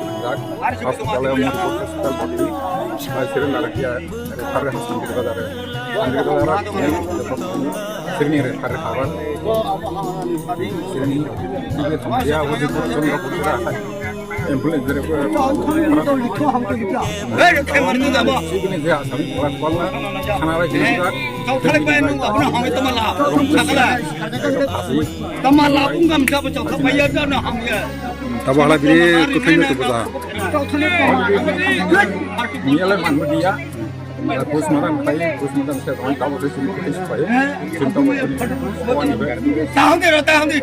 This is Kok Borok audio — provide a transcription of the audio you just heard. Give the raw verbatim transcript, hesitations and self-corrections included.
thwngjak. Hospital o Muripur hospital bhorti. Bai siri larakya refer Sandri Bazar. Sandri Bazar o srini refer habar. Srini tibe thangya wajib Chandra Putra. Ambulance driver. Sibini je asami kuat kuat na. Khana bai jini kuat. Tamo hala biri kwthwino tubuja. Miyale manmani ya. Postmortem khai, postmortem se roi tabo se sini kwthwi se khai. Sini tabo sini. Tahun de, tahun de.